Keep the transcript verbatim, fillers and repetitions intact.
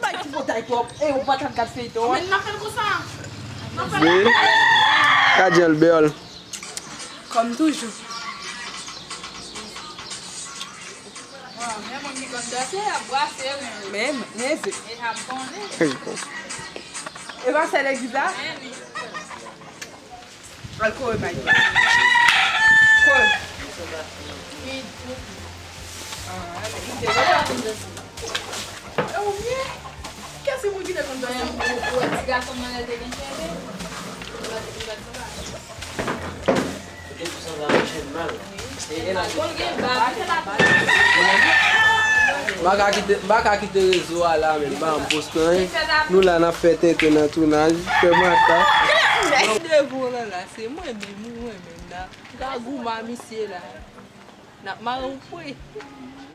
Bay ti potay twòp. E ou pa t ap gad feyton an? Men n ap fè l konsa. N ap fè l. Wi. Ka di an l bèl. Kòm toujou. Bon, men moun ki konn danse, ap brase ren. Men, men, e sa m konnen. E pa sèl legliz la? Men wi. Al kore may. Kore. Ah, men li te deja konn danse. E ou byen? Kiyès se moun ki te konn danse? Ou wè ti gason nan lè l te gen kenze? Li pa t, li pa t sanba. Ou te tou sanba manje mal. M pa ka kite, m pa ka kite rezo a la, men m pa janm poste anyen. Nou la, n ap fè tenten nan tounaj, fè matak. Devan w la, la, se mwen menm, ou mwen menm la. Gagouman misye la. N ap mare w pre.